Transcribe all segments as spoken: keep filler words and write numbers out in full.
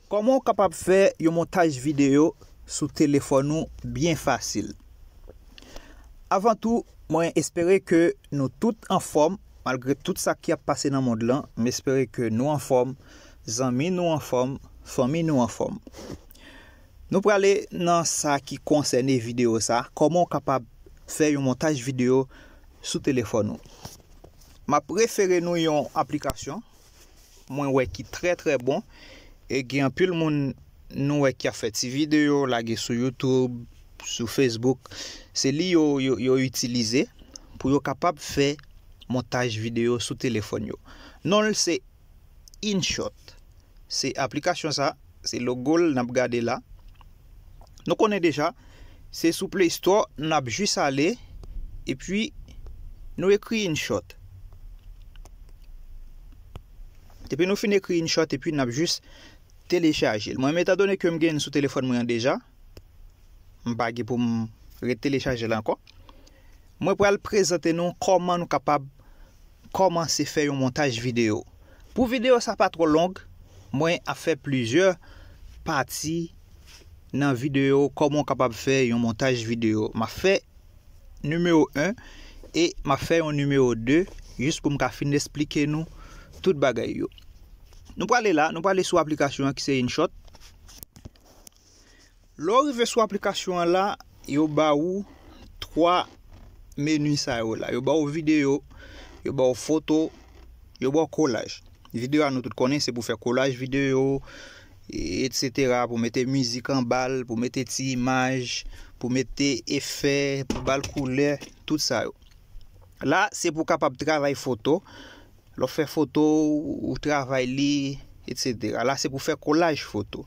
Kòman w kapab fè yon montaj videyo sou telefòn ou byen fasil? Avan tou, mwen espere ke nou tout anfòm, malgre tout sa ki ap pase nan mond lan, m espere ke nou anfòm, zanmi nou anfòm, fanmi nou anfòm. Nou prale nan sa ki konsène videyo sa, kòman w kapab fè yon montaj videyo sou telefòn ou. M ap refere nou yon aplikasyon mwen wè ki trè trè bon. E gen anpil moun nou wè ki ap fè ti videyo, lage sou YouTube, sou Facebook. Se li yo, yo, yo itilize pou yo kapab fè montaj videyo sou telefòn yo. Non l se InShot. Se aplikasyon sa, se logo l n ap gade la. Nou konnen deja, se sou Play Store, n ap jis ale, epi nou ekri InShot. Depi nou fin ekri InShot, epi n ap jis telechaje l. Mwen menm, etandone ke m gen l sou telefòn mwen an deja, m pa gen pou m retelechaje l ankò. Mwen pral prezante nou kòman nou kapab kòmanse fè yon montaj videyo. Pou videyo sa pa twò long, mwen ap fè plizyè pati nan videyo kòman w kapab fè yon montaj videyo. M ap fè nimewo en e m ap fè yon nimewo de jis pou m ka fin esplike nou tout bagay yo. Nou prale la, nou prale sou aplikasyon an ki se InShot. Lè w rive sou aplikasyon an la, yo ba ou twa meni sa yo la. Yo ba ou videyo, yo ba ou foto, yo ba ou kolaj. Videyo a nou tout konnen se pou fè kolaj videyo, e, etsetera, pou mete mizik anba l, pou mete ti imaj, pou mete efè, pou ba l koulè, tout sa yo. La, se pou w kapab travay foto. Lè w fè foto, ou travay li, etsetera. La, se pou fè kolaj foto.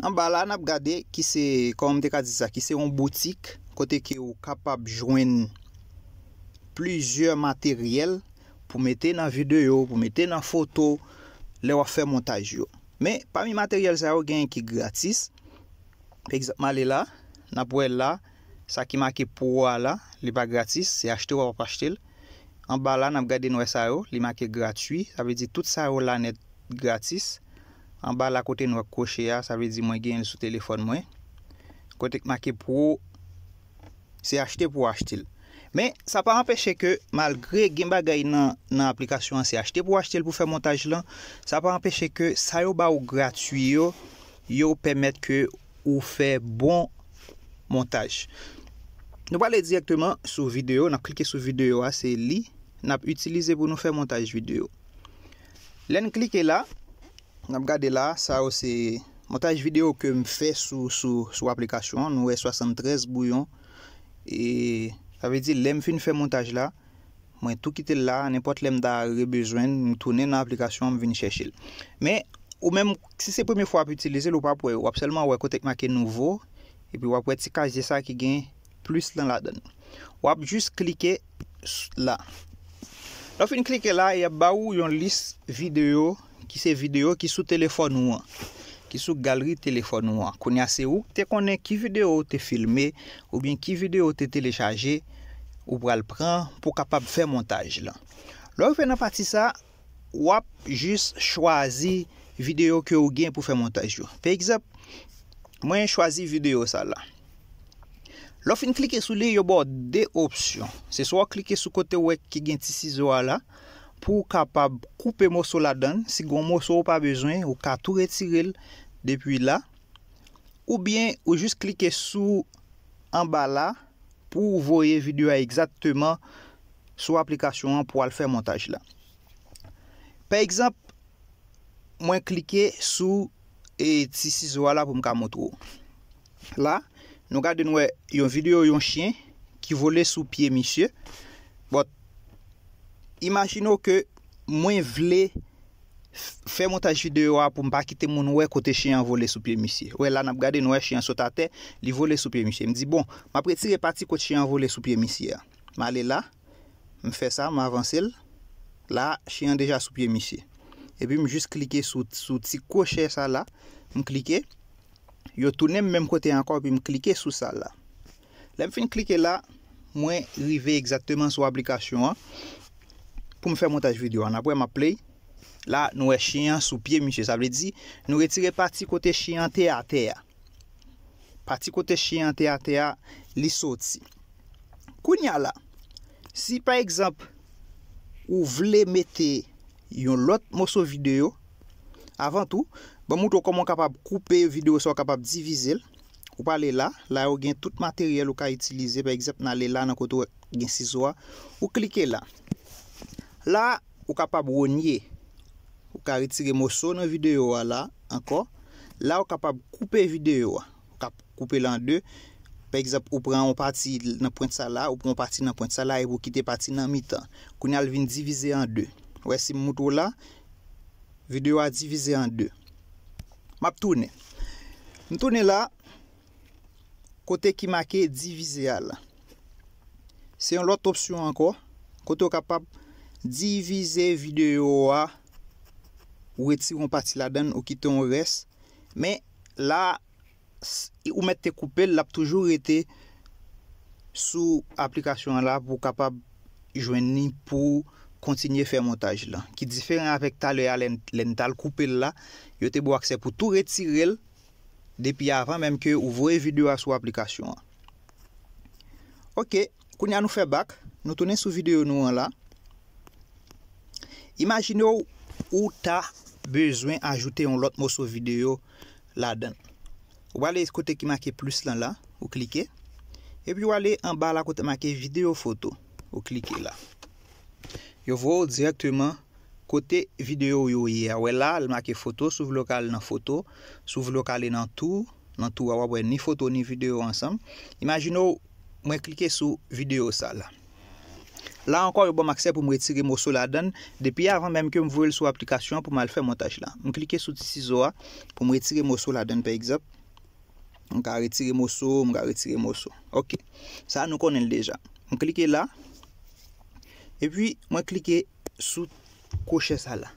Anba la, n ap gade ki se, kòman m te ka di sa, ki se yon boutik kote ke ou kapab jwenn plizyè materyèl pou mete nan videyo, pou mete nan foto, lè w ap fè montaj yo. Men, pami materyèl sa yo, gen ki gratis. Pa egzanp, m ale la, n ap wè la, sa ki make pro a la, li pa gratis, se achte w ap achte l. Anba la, n ap gade n wè sa yo, li make gratui, sa vle di tout sa yo la nèt gratis. Anba la kote n wè kwoche a, sa vle di mwen gen l sou telefòn mwen. Kote k make pro, se achte pou w achte l. Men, sa pa anpeche ke, malgre gen bagay nan, nan aplikasyon an, se achte pou w achte l pou fè montaj lan, sa pa anpeche ke sa yo ba ou gratui yo, yo pèmèt ke ou fè bon montaj. Nou prale dirèkteman sou videyo, n ap klike sou videyo a, se li n ap itilize pou nou fè montaj videyo. Lè n klike la, n ap gade la, sa yo se montaj videyo ke m fè sou, sou, sou aplikasyon an. Nou wè swasanntrèz bouyon. E sa vle di, lè m fin fè montaj la, mwen tou kite l la, nenpòt lè m ta rebezwen l, m tounen nan aplikasyon an, m vin chèche l. Men, ou menm, si se premye fwa w ap itilize l, ou p ap wè, w ap sèlman wè kote k make nouvo, epi w ap wè ti kazye sa ki gen plis lan ladan l. W ap jis klike s-, la. Lè w fin klike la, y ap ba ou yon lis videyo ki se videyo ki sou telefòn ou an, ki sou galri telefòn ou an. Kounye a se ou ki te konnen ki videyo ou te filme oubyen ki videyo ou te telechaje, ou pral pran pou w kapab fè montaj lan. Lè w rive nan pati sa, w ap jis chwazi videyo ke ou gen pou fè montaj yo. Pa egzanp, mwen chwazi videyo sa la. Lè w fin klike sou li, yo ba w de opsyon. Se swa w klike sou kote w wè ki gen ti sizo a la, pou w kapab koupe moso ladan l. Si gen yon moso ou pa bezwen, ou ka tou retire l depi la. Oubyen ou jis klike sou anba la pou w voye videyo a egzakteman sou aplikasyon an pou w al fè montaj la. Pa egzanp, mwen klike sou, e, ti sizo a la pou m ka montre w. La, nou gade, nou wè yon videyo yon chen ki vole sou pye misye. But, imajine w ke mwen vle f-, fè montaj videyo a pou m pa kite moun wè kote chen an vole sou pye misye. Wè, la n ap gade, nou wè chen an sot atè, li vole sou pye misye. M di, bon, m ap retire pati kote chen an vole sou pye misye a. M ale la, m fè sa, m avanse l. La, chen an deja sou pye misye. Epi m jis klike sou, sou ti kwochè sa la. M klike. Yo tounen m menm kote ankò, epi m klike sou sa la. Lè m fin klike la, mwen rive egzakteman sou aplikasyon an pou m fè montaj videyo a. N ap wè m ap play. La, nou wè chen an sou pye misye. Sa vle di, nou retire pati kote chen an te atè a. Pati kote chen an te atè a, li soti. Kounye a la, si pa egzanp, ou vle mete yon lòt moso videyo, avan tou, ban m montre w kòman w kapab koupe videyo sa, w kapab divize l. Ou prale la, la ou gen tout materyèl ou ka itilize. Pa egzanp, n ale la nan kote w gen sizo a, ou klike la. La, ou kapab wonye. Ou ka retire moso nan videyo a la ankò. La, ou kapab koupe videyo a. Ou ka koupe l an de. Pa egzanp, ou pran yon pati nan pwent sa la, ou pran yon pati nan pwent sa la, epi ou kite pati nan mitan. Kounye a, l vin divize an de. Ou wè, si m montre w la, videyo a divize an de. M ap tounen. M tounen la, kote ki make divize a la. Se yon lòt opsyon ankò, kote w kapab divize videyo a, ou retire yon pati ladan l, ou kite yon rès. Men la, s- ou mèt te koupe l, l ap toujou rete sou aplikasyon an la pou w kapab jwenn li pou kontinye fè montaj lan. Ki diferan avèk talè a, lè n- lè n t al koupe l la, yo te ba w aksè pou tou retire l depi avan menm ke ou voye videyo a sou aplikasyon an. Oke, kounye a nou fè bak, nou tounen sou videyo nou an la. Imajine w, ou ta bezwen ajoute yon lòt moso videyo ladan l. Ou ale kote ki make plis lan la, ou klike. Epi ou ale anba la kote make videyo foto, ou klike la. Yo voye w dirèkteman kote videyo yo ye a. Wè la, l make foto, si w vle w ka al nan foto, si w vle w ka ale nan tou, nan tou a, w ap wè ni foto ni videyo ansanm. Imajine w, mwen klike sou videyo sa la. La ankò, yo ban m aksè pou m retire moso ladan l. Depi avan menm ke m voye l sou aplikasyon an pou m al fè montaj la. M klike sou ti sizo a pou m retire moso ladan l, pa egzanp. M ka retire moso, m ka retire moso. Oke. Sa, nou konnen l deja. M klike la. Epi, mwen klike sou kwochè sa la.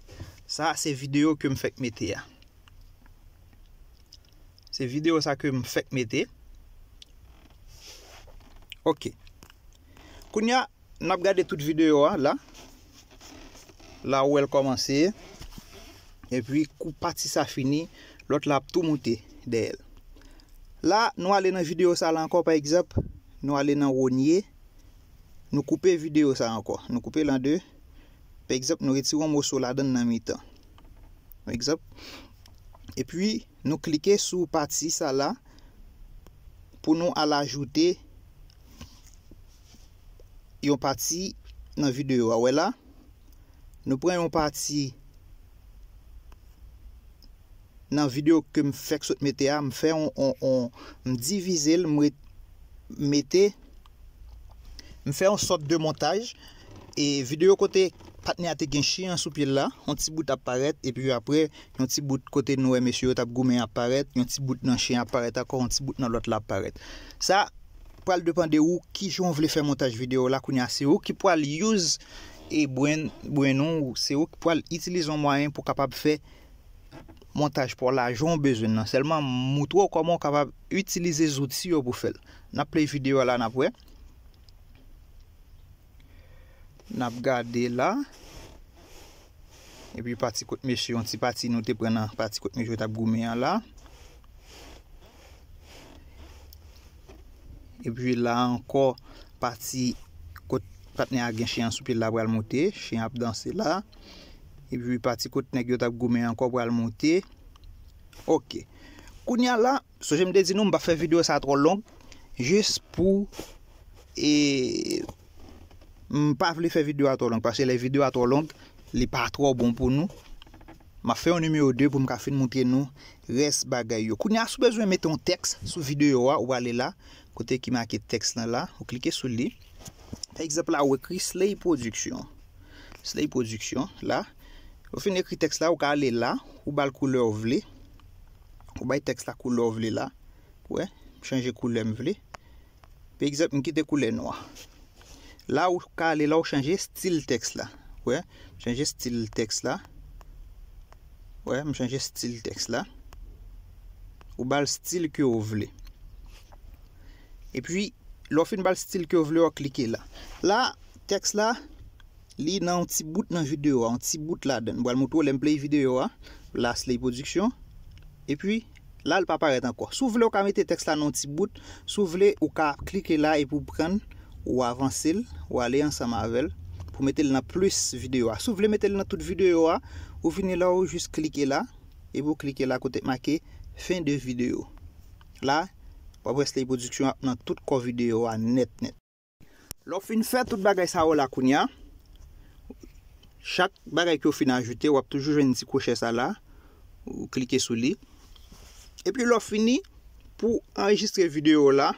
Sa, se videyo ke m fèk mete a. Se videyo sa ke m fèk mete. Oke. Kounye a, n ap gade tout videyo a la. La ou wè l kòmanse. Epi kou pati sa fini, lòt la ap tou moute dèyè l. La, nou ale nan videyo sa la ankò, pa egzanp, nou ale nan wonye, nou koupe videyo sa ankò. Nou koupe l an de. Pa egzanp, nou retire yon moso ladan l nan mitan. Pa egzanp. Epi, nou klike sou pati sa la pou nou al ajoute yon pati nan videyo a. Wè la, nou pran yon pati nan videyo ke m fèk sot mete a, m fè on, on, on, m divize l, m ret- mete, m fè yon sòt de montaj, e videyo kote patnè a te gen chen an sou pye l la, yon ti bout ap parèt, epi apre, yon ti bout kote nou wè mesye yo t ap goumen ap parèt, yon ti bout nan chen ap parèt ankò, yon ti bout nan lòt la ap parèt. Sa pral depann de ou kijan w vle fè montaj videyo la. Kounye a, se ou ki pral use e brenn, brenn ou, se ou ki pral itilize yon mwayen pou kapab fè montaj pa w la jan w bezwen nan. Sèlman, m montre w kòman w kapab itilize zouti yo pou fè l. N ap play videyo a la, n ap wè. N ap gade la. Epi pati kot mesye, yon ti pati nou te pran nan pati kot mesye t ap goumen an la. Epi la ankò, pati kot patnè a gen chen an sou pye l la pral moute, chen an ap danse la. Epi pati kot nèg yo t ap goumen ankò pral moute. Oke. Kounye a la, sonje m te di nou, m pa fè videyo sa twò long, jis pou, e, m pa vle fè videyo a twò long, paske lè videyo a twò long, li pa twò bon pou nou. M ap fè yon nimewo de pou m ka fin montre nou rès bagay yo. Kounye a, si w bezwen mete yon tèks sou videyo a, ou ale la, kote ki make tèks lan la, ou klike sou li. Pa egzanp la, ou ekri Slay Production. Slay Production, la. Ou fin ekri tèks la, ou ka ale la, ou ba l koulè w vle. Ou bay tèks la koulè w vle la. Wè, m chanje koulè m vle. Pa egzanp, m kite koulè nwa. La ou ka ale la, ou chanje stil tèks la. Wè, m chanje stil tèks la. Wè, m chanje stil tèks la. Ou ba l stil ke ou vle. Epi, lè w fin ba l stil ke w vle, w klike la. La, tèks la, Li nan yon ti bout nan videyo a, yon ti bout ladan. M pral montre w lè m play videyo a. La, Slay Production. Epi, la, l pa parèt ankò. Si w vle, w ka mete tèks la nan yon ti bout. Si w vle, ou ka klike la epi w pran l, ou avanse l, ou ale ansanm avè l, pou mete l nan plis videyo a. Si w vle mete l nan tout videyo a, ou vini la, ou jis klike la, epi w klike la kote k make fin de vidéo. La, w ap wè Slay Production ap nan tout kò videyo a nèt nèt. Lè w fin fè tout bagay sa yo la kounye a, chak bagay ke w fin ajoute, w ap toujou jwenn ti kwochè sa la, ou klike sou li. Epi lè w fini, pou w anrejistre videyo la,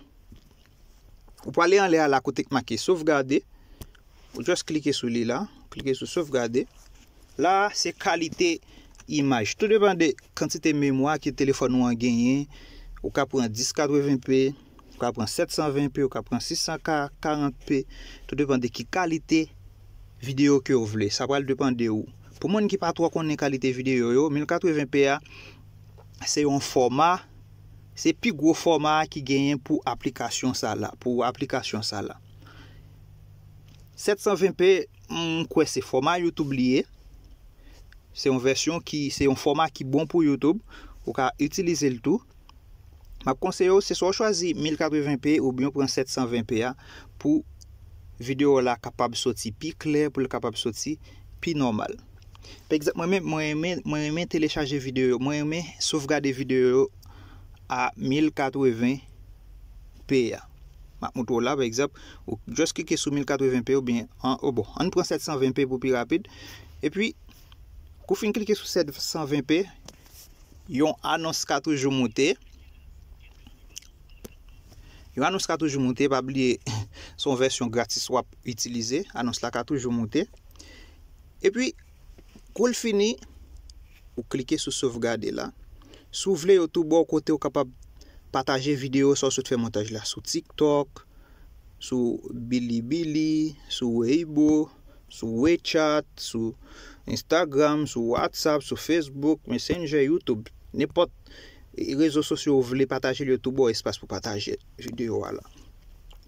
ou prale anlè a la kote k make sovgade, ou just klike sou li la, klike sou sovgade. La, se kalite imaj. Tou depann de kantite memwa ke telefòn ou an genyen. Ou ka pran dis katreven p, ou ka pran sèt san ven p, ou ka pran sis san karant p. Tou depann de ki kalite videyo ke w vle. Sa pral depann de ou. Pou moun ki pa twò konnen kalite videyo yo, mil katreven p a, se yon fòma, se pi gwo fòma ki genyen pou aplikasyon sa la, pou aplikasyon sa la. Sèt san ven p, m kwè se fòma YouTube li ye. Se yon vèsyon ki, se yon fòma ki bon pou YouTube. Ou ka itilize l tou. M ap konseye w, se swa w chwazi mil katreven p oubyen w pran sèt san ven p a pou videyo w la kapab soti pi klè, pou l kapab soti pi nòmal. Pa egzanp, mwen menm, mwen renmen, mwen renmen telechaje videyo yo, mwen renmen sovgade videyo yo a mil katreven p a. M ap montre w la, pa egzanp, ou just klike sou mil katreven p oubyen, an, o bon, ann pran sèt san ven p pou pi rapid. Epi, kou w fin klike sou sèt san ven p, yon anons ka toujou moute. Yon anons ka toujou moute, pa bliye, se yon vèsyon gratis w ap itilize. Anons la ka toujou moute. Epi, kou l fini, ou klike sou sovgade la. Si w vle, yo tou ba w kote w kapab pataje videyo sa w sot fè montaj la sou TikTok, sou Bilibili, sou Weibo, sou WeChat, sou Instagram, sou WhatsApp, sou Facebook, Messenger, YouTube. Nenpòt rezo sosyo ou vle pataje l, yo tou ba w espas pou pataje videyo a la.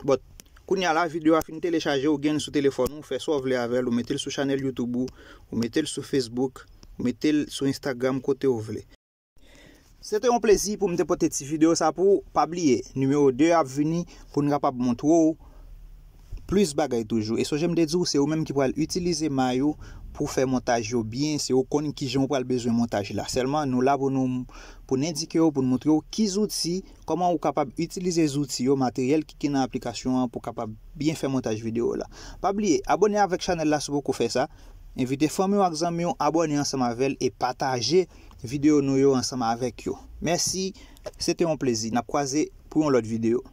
But, kounye a la, videyo a fin telechaje, ou gen l sou telefòn ou, ou fè sa w vle avè l, ou mete l sou chanèl YouTube ou, ou mete l sou Facebook, ou mete l sou Instagram, kote w vle. Se te yon plezi pou m te pote ti videyo sa pou ou. Pa bliye, nimewo de ap vini pou n kapab montre w plis bagay toujou. E sonje m te di w, se ou menm ki pral itilize may ou pou fè montaj yo byen, se ou konn kijan w pral bezwen montaj la. Sèlman, nou la pou nou, pou n endike w, pou n montre w ki zouti, kòman ou kapab itilize zouti yo, materyèl ki gen nan aplikasyon an pou kapab byen fè montaj videyo la. Pa bliye, abòne avèk chanèl la si w poko fè sa. Envite fanmi w ak zanmi w abòne ansanm avè l e pataje videyo nou yo ansanm avèk yo. Mèsi, se te yon plezi. N ap kwaze pou yon lòt videyo.